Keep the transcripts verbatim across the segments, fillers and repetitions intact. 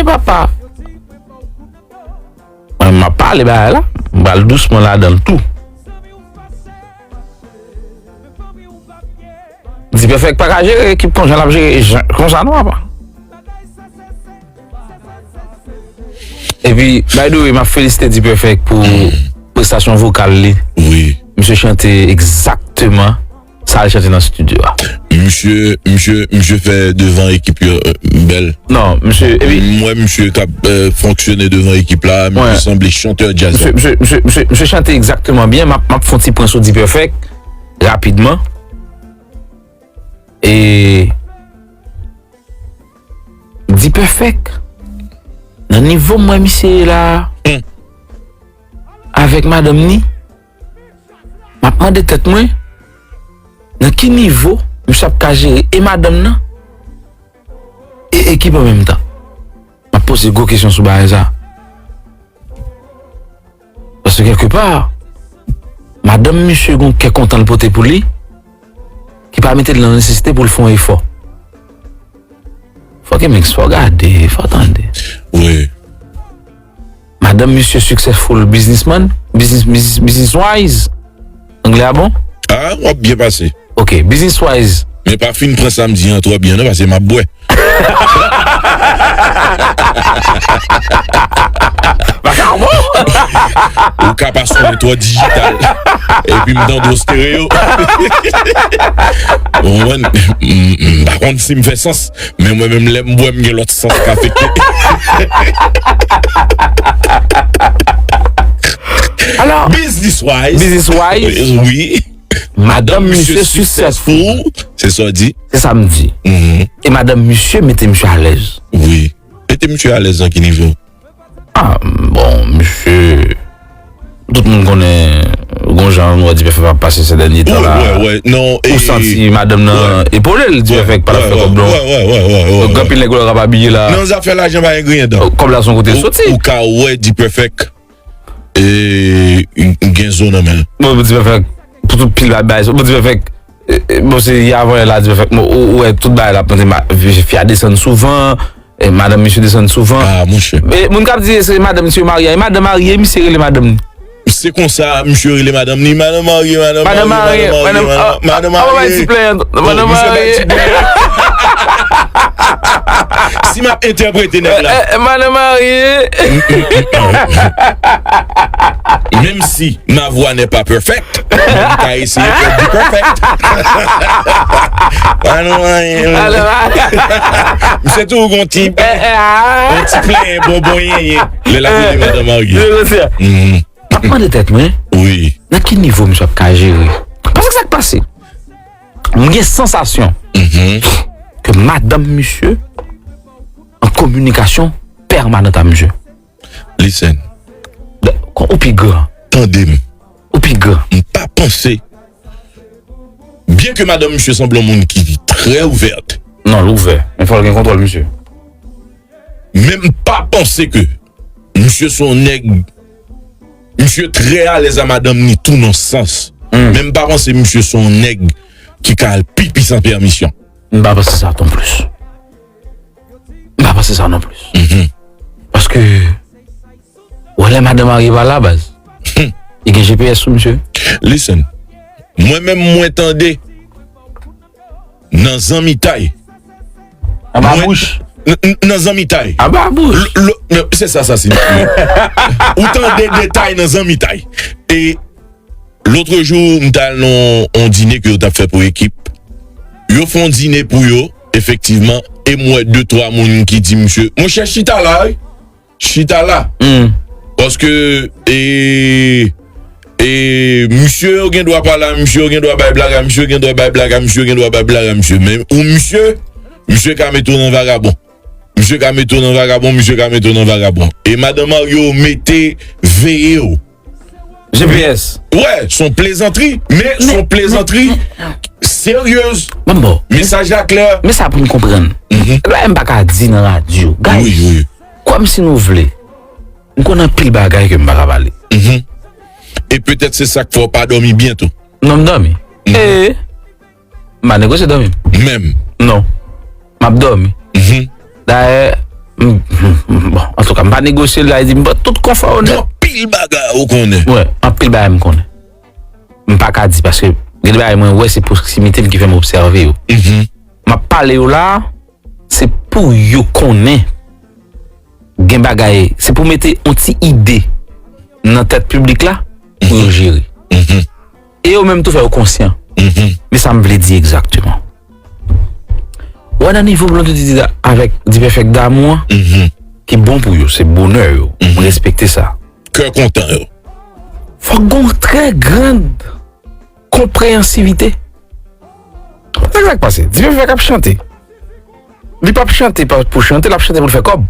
papa. Mwen, m ap pale bagay la. M pral dousman ladan l tou. Dipèfèk pa ka jere ekip konsa l ap jere jan, konsa non, papa. Epi, by the way, m ap felisite Dipèfèk pou prestasyon vokal li. Wi. Misye chante egzakteman sa l chante nan estidyo a. Misye, misye, misye fè devan ekip yo, euh, bèl. Non, misye, epi m wè misye k ap, euh, fonksyone devan ekip la, misye sanble chantè djaz la. Misye, misye, misye, misye chante egzakteman byen. M ap, m ap fè yon ti pwen sou Dipèfèk rapidman. E Dipèfèk, nan nivo m wè misye ye la a, avèk madanm ni, m ap mande tèt mwen, nan ki nivo misye ap ka jere e madanm nan, e ekip an menm tan? M ap poze gwo kesyon sou bagay sa. Paske kèlkepa, madanm misye gon kè kontan l pote pou li, ki pa mete l nan nesesite pou l fè yon efò. Fò ke mix, fò gade, fò tande. Wi. Madanm misye successful businessman, business, business, business wise. Anglè a bon? Ah, w ap byen pase. Ok, business wise. Men pa fin pran sa m di an twò byen non, paske m ap bwè. Ou ka pa sonnen twò dijital. Epi m tande w stereo. Ou konprann? M, m pa konn si m fè sans, men mwen menm lè m bwè m gen lòt sans k afekte. Alò, business wise. Business wise. Wi. Madanm misye successful. Se sa w di? Se sa m di. Mhm. E madanm misye mete misye alèz. Wi. Mete misye alèz nan ki nivo? Ah, bon, misye, tout moun konnen, gon jan nou wè Dipèfèk ap pase se dènye tan la. Ou santi madanm nan epole l, Dipèfèk pa t ap fè kòb non. Donk, gen anpil nèg ou la k ap abiye la. Nan zafè lajan pa gen griyen dan. Kòb la se yon kote l soti. Ou ka wè Dipèfèk e, gen zo nan men l. Bon, Dipèfèk, pou tout pil bagay, bon, Dipèfèk, e, e, bon, se yè avan yè la, Dipèfèk, bon, ou, ou wè tout bagay la, mande ma, fi a desann souvan, e, madanm misye desann souvan. Ah, monchè. E, moun k ap di se madanm misye marye, e madanm marye, misye rele madanm li. Se konsa, misye rele madanm li, madanm marye, madanm marye, madanm marye, madanm marye. Madanm marye. Madanm marye. Si m ap entèprete nèg la. Eh, eh, madanm marye. Menm si ma voix n'est pas perfect, mwen ka eseye fè di perfect. Madanm marye. Madanm marye. Misye toujou gon ti, gon ti plen bonbon yenyen. Lè l ap rele madanm marye. M ap mande tèt mwen, wi, nan ki nivo misye ap ka jere? Paske sa k pase? M gen sansasyon ke madanm misye an kominikasyon pèmanant a misye. Listen. Ou pi gran. Tande m. Ou pi gran. M pa panse. Byen ke madanm misye sanble yon moun ki trè ouvèt. Non, l ouvè. Men fò l gen kontwòl misye. Men m pa panse ke misye se yon nèg, misye trè alèz a madanm ni tou nan sans. Men m pa panse misye se yon nèg ki ka al pi pis an pèmisyon. M pa panse sa non plis. M pa panse sa non plis. Paske, wè lè madanm marye pa la, baz. Li gen G P S sou misye. Listen. Mwen menm mwen tande nan zanmitay. Anba bouch. N-, n-, nan zanmitay. Anba bouch. L-, l-, se sa, sa siyifi. Ou tande detay nan zanmitay. E lòt jou, m t al nan yon dine ke yo t ap fè pou ekip. Yo fè yon dine pou yo, efektivman. E m wè de, twa moun ki di misye, monchè, chita la, wi. Chita la. Paske, e, e, misye yo gen dwa pale a misye, yo gen dwa bay blag a misye, yo gen dwa bay blag a misye, yo gen dwa bay blag a misye. Men ou misye, misye ka mete w nan vagabon. Misye ka mete w nan vagabon, misye ka mete w nan vagabon. E madanm marye w mete veye w. G P S. Wè, se yon plezantri, men se yon plezantri seryez. Mesaj la klè. Men sa pou n konprann. Bagay m pa ka di nan radyo. Guys, kwè m si nou vle. M konn anpil bagay ke m pa ka pale. E petèt se sa k fè w pa dòmi byen tou. Non, m dòmi. E, m pa negosye dòmi m. Menm. Non. M ap dòmi. Dayè, M, m, m, bon, antouka, m pa negosye l, sa vle di, m pran tout konfò, onè. Gen anpil bagay ou konnen. Wi, anpil bagay m konnen. M pa ka di, paske gen de bagay mwen wè, se pwoksimite m ki fè m obsève yo. M ap pale yo la, se pou yo konnen. Gen bagay, se pou mete yon ti ide nan tèt piblik la, pou yo jere. E yo menm tou fè yo konsyan. Men sa m vle di egzakteman. Wè nan nivo Blondedy avèk Dipèfèk damou an, ki bon pou yo, se bonè yo. M respekte sa. Kè kontan yo. Fòk gon trè grand konpreyansivite. Sa k pase? Dipèfèk ap chante. Li p ap chante pa, pou chante, l ap chante pou l fè kòb.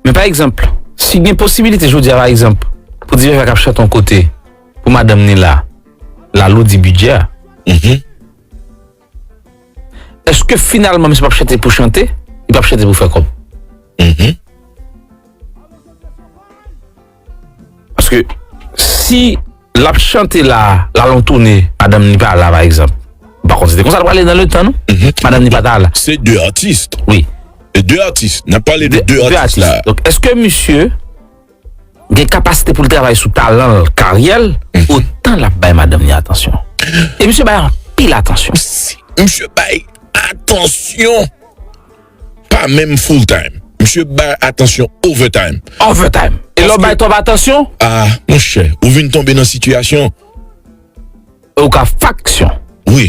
Men pa egzanp, si gen posibilite jodi a, pa egzanp, pou Dipèfèk ap chante yon kote, pou madanm ni la, l aloudi bidjè a, èske finalman misye p ap chante pou chante, li p ap chante pou fè kòb? Paske si l ap chante la, l al yon toune, madanm ni pa la, pa egzanp. M pa konn si te konsa l prale nan letan, non? Madanm ni pa ta la. Se de atis. Wi. E de atis. N ap pale de de atis la. Donk, èske misye gen kapasite pou l travay sou talan l, karyè l, otan l ap bay madanm ni atansyon? E misye bay anpil atansyon. Misye bay atansyon. Pa menm full time. Misye bay atansyon overtime. Overtime. E lè w bay twòp atansyon? Ah, monchè, ou vin tonbe nan sitiyasyon. E ou ka faksyon. Wi.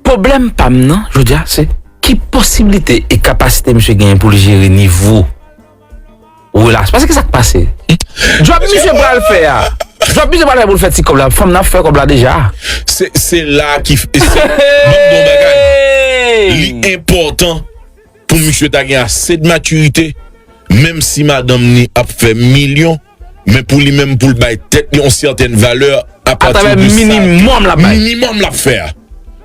Pwoblèm pa m nan, jodi a, se ki posiblite e kapasite misye genyen pou l jere nivo relasyon. Paske sa k pase? Djòb misye pral fè a. Djòb misye pral fè pou l fè ti kòb la. Fanm nan ap fè kòb la deja. Se, se la ki, se, ban m di w yon bagay. Li enpòtan pou misye ta gen ase de matirite, menm si madanm ni ap fè milyon, men pou li menm, pou l bay tèt li yon sètèn valè apati de sa, minimòm l ap bay. Minimòm l ap fè a.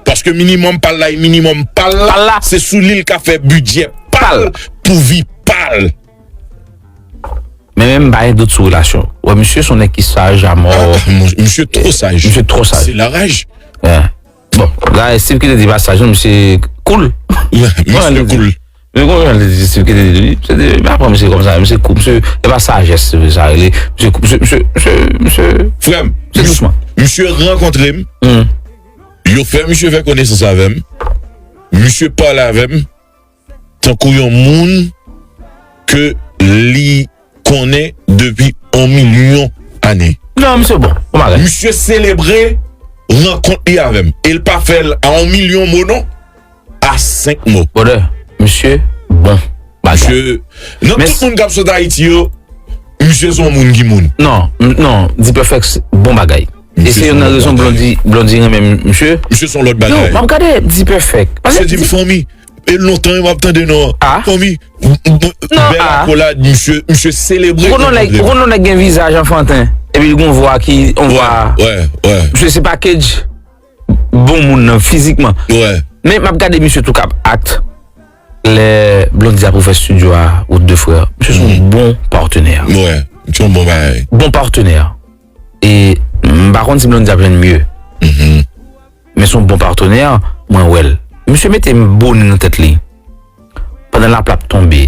Paske minimòm pa l la, e minimòm pa l la, se sou li l ka fè bidjè pa l pou vi pa l. Men menm m pa gen dout sou relasyon. Wè, misye se yon nèg ki saj a mò. Ah, mon, misye twò saj. Misye twò saj. Se la raj. Bon, la, Steve ki te di pa saj, non, misye cool. Misye cool. Misye cool, jan li di, Steve ki te di, misye te, men apre misye kòmsa, misye cool, misye, e pa sajès, se sa rele. Misye cool, misye, misye, misye, misye. Frè m, misye douchman. Misye rankontre m. Yo fè misye fè konesans avè m. Misye pale avè m tankou yon moun ke li konnen depi yon milyon ane. Non, misye bon. Bon bagay. Misye selebre rankont li avè m. E l pa fè l a yon milyon mo, non. A senk mo. Brother, misye bon bagay. Misye, nan tout moun k ap sot Ayiti yo, misye se yon moun ki moun. Non, m-, non, Dipèfèk, bon bagay. E se youn nan rezon Blondy, Blondy renmen misye. Misye se yon lòt bagay. Yo, m ap gade Dipèfèk. Misye di m fanmi. E lontan yo m ap tande non. Ah. Fanmi, m, m, m, non, bèl ah. Akolad, misye, misye selebre. Ou konn yon nèg, ou konn yon nèg gen vizaj anfanten, epi li gon vwa ki, yon vwa. Wè, wè. Misye se package bon moun nan, fizikman. Wè. Men m ap gade misye tou k ap act lè Blondy ap ouvè studio a, Route de Frères. Misye se yon bon patenè. Wè, misye yon bon bagay. Bon patenè. E m pa konn si Blondy ap jwenn mye. Men se yon bon patenè, mwen wè l. Misye mete bone nan tèt li. Pandan lapli ap tonbe,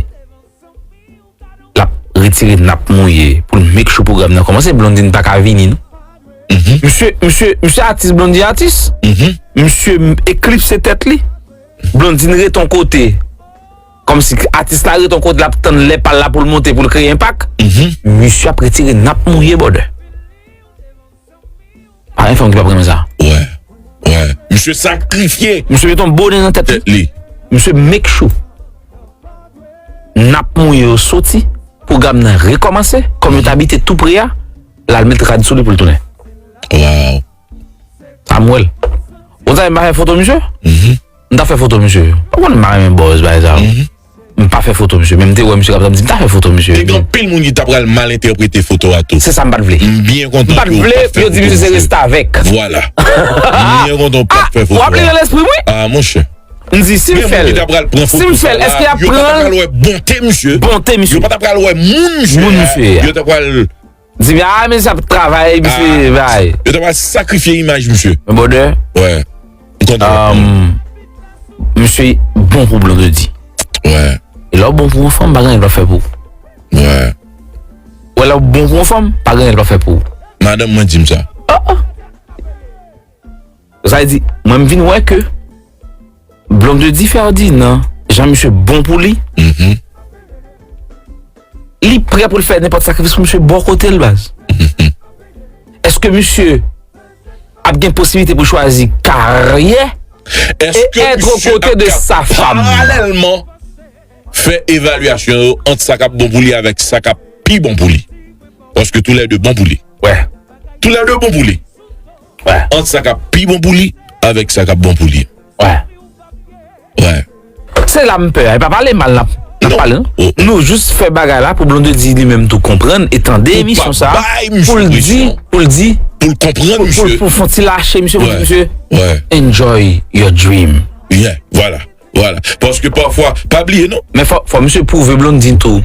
l ap retire nap mouye pou l make sure pwogram nan kòmanse. Blondine pa ka vini, non. Misye, misye, misye atis, Blondy atis. Misye eklipse tèt li. Blondine ret yon kote. Kòmsi atis la ret yon kote, l ap tann lè pa l la pou l monte, pou l kreye enpak. Misye ap retire nap mouye, brother. Pa gen fanm ki p ap renmen sa. Wè. Wè. Misye sakrifye. Misye met yon bone nan tèt li. Tèt li. Misye make sure nap mouye yo soti. Pwogram nan rekòmanse. Kòm yo t abite tou pre a, l al met rad sou li pou l tounen. Wow. Sa m wè l. Ou konn sa m pa fè foto misye? M ta fè foto misye. Ou konnen m pa renmen buzz bagay sa yo. M pa fè foto misye, men m te wè misye k ap tann, m di, m ta fè foto misye. Te gen anpil moun ki ta pral mal entèprete foto a tou. Se sa m pa t vle. M byen kontan ke w pa t fè foto misye. M pa t vle pou yo di misye se restavèk. Vwala. M byen kontan w pa t fè foto a. Ah, w ap li nan lespri m, wi. Ah, monchè. M di, si m fè l, si m fè l, èske y ap pran bonte misye? Bonte misye. Yo pa ta pral wè moun misye. Moun misye a. Yo ta pral Di, ah, men sa ap travay, misye, bay. Yo ta pral sakrifye imaj misye. Men brother, wè. M kontan. Um, Misye bon pou Blondedy. Wè. E lè w bon pou yon fanm, pa gen anyen l p ap fè pou ou. Wè. Wè, lè w bon pou yon fanm, pa gen anyen l p ap fè pou ou. Madanm mwen di m sa. Oh, oh. Sa vle di, mwen m vin wè ke Blondedy Ferdinand, jan misye bon pou li, li prè pou l fè nenpòt sakrifis pou misye bò kote l, baz. Èske misye ap gen posibilite pou chwazi karyè e être aux côtés de sa femme? Paralèlman, fè evalyasyon yo ant sa k ap bon pou li avèk sa k ap pi bon pou li. Paske toulède bon pou li. Wè. Toulède bon pou li. Wè. Ant sa k ap pi bon pou li avèk sa k ap bon pou li. Wè. Wè. Se la m pè a. E pa pale mal n ap, n ap pale, non. Nou jis fè bagay la pou Blondedy li menm tou konprann e tande emisyon sa a, pou l di, pou l di, pou l konprann misye, pou l fè yon ti lache misye, pou l di misye, enjoy your dream. Yeah, vwala. Vwala. Paske pafwa, pa bliye non. Men fò, fò misye pwouve Blondedy tou.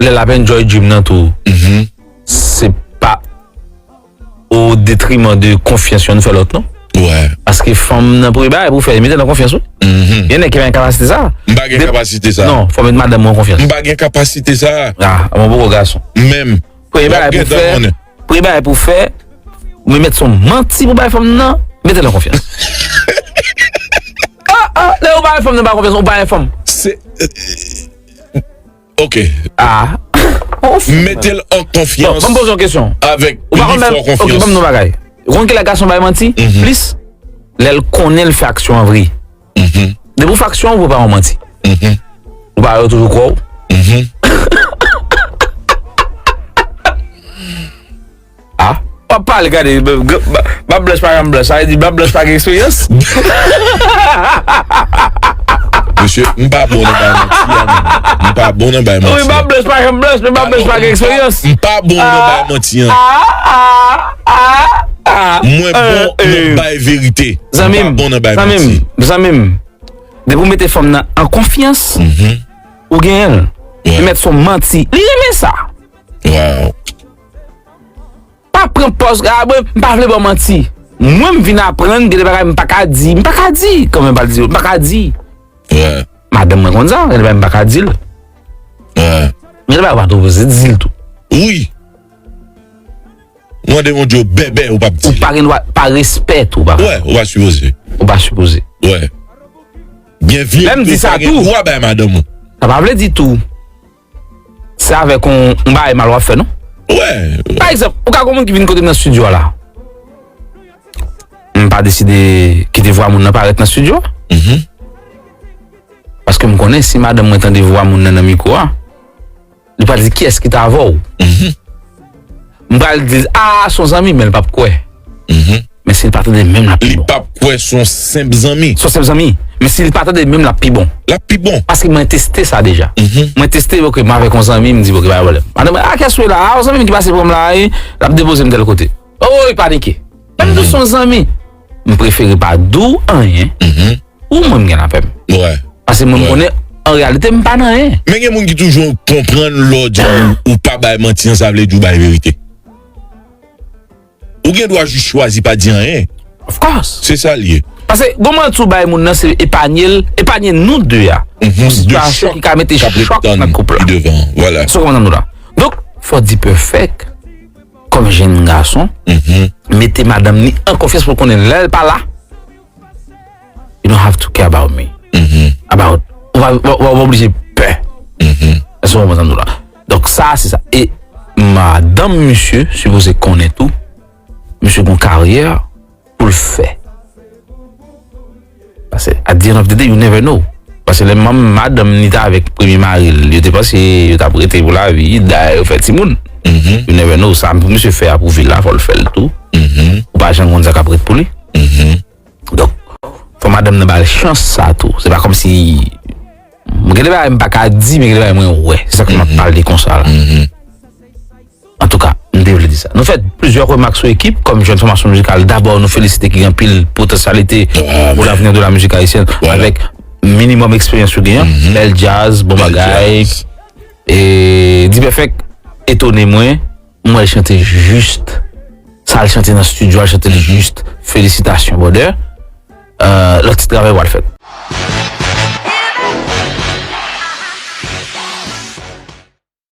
Lè l ap enjoy dream nan tou. Se pa o detriman de konfyans yonn fè lòt, non. Wè. Paske fanm nan premye bagay pou fè, mete l an konfyans, wi. Gen nèg ki pa gen kapasite sa. M pa gen kapasite sa. Non, fò met madanm ou an konfyans. M pa gen kapasite sa. Ah, mwen poko gason. Menm. Premye bagay pou fè, premye bagay pou fè, ou met sou manti pou bay fanm nan, mete l an konfyans. Ah, ah, lè ou bay fanm nan pa konfyans, ou bay fanm. Se, Ok. Ah. Mete l an konfyans. Bon, ban m poze yon kesyon. Avèk pi fò konfyans. Ok, ban m yon bagay. Ou konn kilè gason bay manti? Plis, lè l konnen l fè aksyon an vre. Depi w fè aksyon an, ou prepare yon manti. Ou pa wè yo toujou kwè w. Ah, w ap pale, gade, bab blanch pa janm blanch. Sa vle di bab blanch pa gen eksperyans? Mesye, m pa bon nan bay manti a, menm. M pa bon nan bay manti a. Wi, bab blanch pa janm blanch, men bab blanch pa gen eksperyans. M pa bon nan bay manti a. Ah, ah, ah, ah. Mwen bon nan bay verite. M pa bon nan bay manti. Zanmi m, depi w mete fanm nan an konfyans, ou genyen l. Li met sou manti. Li renmen sa. Wow. Pa pran pòz, ah, mwen, m pa vle ba w manti. Mwen, m vin aprann gen de bagay m pa ka di, m pa ka di, kòman m pral di yo, m pa ka di. Madanm mwen konn sa, gen de bagay m pa ka di l. Gen de bagay ou pa sipoze di l tou. Wi. Mande Bondye w bèbè, ou p ap di l. Ou pa gen dwa, pa respè tou, ou pa. Wè, ou pa sipoze. Ou pa sipoze. Wè. Byen vle ou pa gen dwa bay madanm ou. Sa pa vle di tou. Se avèk yon, yon bagay mal w ap fè, non? Wè. Pa egzanp, ou ka gen yon moun ki vin kote m nan estidyo a la. M pa deside kite vwa moun nan parèt nan estidyo a. Paske m konnen si madanm mwen tande vwa moun nan nan mikwo a, li pral di kiyès ki t avè w. M pral di l, ah, se yon zanmi, men l p ap kwè. Men si l pa tande menm, l ap pi bon. Li p ap kwè se yon senp zanmi. Se yon senp zanmi. Men si l pa tande menm, l ap pi bon. L ap pi bon. Paske mwen teste sa deja. Mwen teste, ok, mwen avèk yon zanmi, m di, ok, pa gen pwoblèm. Madanm mwen, ah, kiyès ou ye la? Ah, yon zanmi m ki pase pran m la, e, l ap depoze m tèl kote. Oh, li panike. Menm tou se yon zanmi. M prefere pa di w anyen. Ou mwen m gen lapè m. Wè. Paske mwen m konnen, an reyalite, m pa nan anyen. Men gen moun ki toujou konprann lè w di ou, ou pa bay manti an, sa vle di ou bay verite. Ou gen dwa jis chwazi pa di anyen. Of course. Se sa l ye. Paske gon manti ou bay moun nan, se epanye l, epanye nou de a. Yon sitiyasyon ki ka mete chòk nan koup la. Vwala. Sa w konprann nou la. Donk, fò D-Perfect, kòm jenn gason, mete madanm ni an konfyans pou l konnen lè l pa la, you don't have to care about me. About, ou pa, ou pa, ou pa oblije pè. Èske w konprann sa m di w la? Donk sa, se sa. E madanm misye sipoze konnen tou, misye gon karyè pou l fè. Paske at the end of the day, you never know. Paske lè manm madanm ni ta avèk premye mari l, yo te panse yo t ap rete pou lavi, dayè yo fè timoun. You never know. Sa pou misye fè a pou vil la, fò l fè l tou. Ou pa janm konn sa k ap ret pou li. Donk, fò madanm nan ba l chans sa tou. Se pa kòmsi, gen de bagay m pa ka di, men gen de bagay mwen wè. Se sa k fè m ap pale konsa la. Antouka, m te vle di sa. Nou fè plizyè remak sou ekip kòm jèn fòmasyon mizikal. Dabò, nou felisite ki gen anpil potansyalite pour l'avenir de la musique haïtienne, avèk minimòm eksperyans yo genyen. Bèl djaz, bon bagay. E D-Perfect etone mwen. M wè l chante jis. Sa l chante nan estidyo a, l chante l jis. Felisitasyon, brother. Euh, lòt ti travay pral fèt.